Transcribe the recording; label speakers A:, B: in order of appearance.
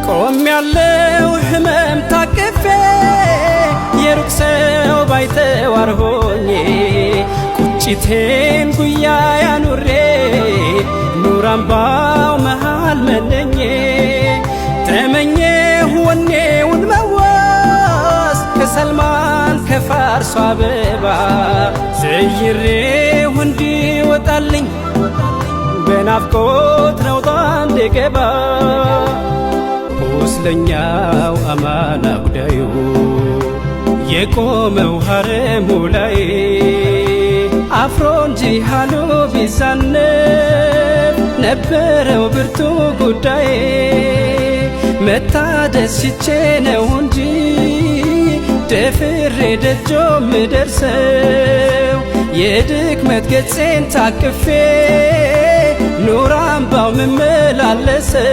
A: ቆም ያለው ህመም ታቅፌ፣ የሩቅ ሰው ባይተዋር ሆኜ፣ ቁጭቴን ጉያ ያኑሬ፣ ኑር አምባው መሃል መነኜ። ተመኘሁ ወኔውን መዋስ ከሰልማን ከፋርሷ አበባ፣ ዘይሬው እንዲወጣልኝ በናፍቆት ረውጣ እንድገባ። ቁስለኛው አማና ጉዳዩ የቆመው ሐረሙ ላይ፣ አፍሮ እንጂ ሃሉ ቢዛነፍ ነበረው ብርቱ ጉዳይ። መታደስ ሽቼ ነው እንጂ ደፍሬ ደጆ ምደርሰው፣ የድክመት ገጼን ታቅፌ ኑር አምባው ምመላለሰው።